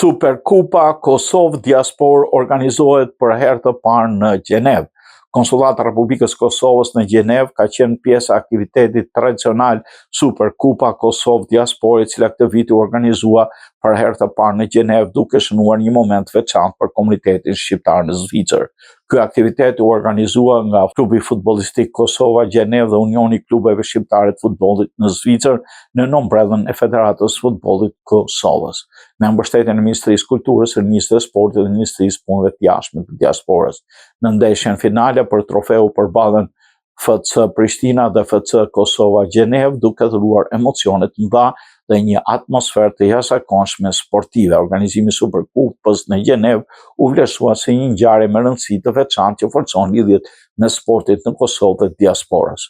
Superkupa Kosovë Diasporë organizohet për herë të parë në Gjenevë. Konsullata e Republikës së Kosovës në Gjenevë ka qenë pjesë e aktivitetit tradicional Superkupa Kosovë Diasporë, e cila këtë vit u organizua për herë të parë në Gjenevë, duke shënuar një moment të veçantë për komunitetin shqiptar në Zvicër. Ky aktivitet u organizua nga Klubi Futbollistik Kosova Gjenevë dhe Unioni i Klubeve Shqiptare të Futbollit në Zvicër nën ombrellën e Federatës së Futbollit Kosovës, me mbështetjen e Ministrisë së Kulturës, Rinisë dhe Sportit dhe Ministrisë së Punëve të Jashtme të Diasporës. Në ndeshjen finale për trofe u përballën FC Prishtina dhe FC Kosova Gjenevë, duke dhuruar emocione të mëdha dhe një atmosferë të jashtëzakonshme sportive. Organizimi i Superkupës në Gjenevë u vlerësua si një ngjarje me rëndësi të veçantë që forcon lidhjet mes sportit në Kosovë dhe diasporës.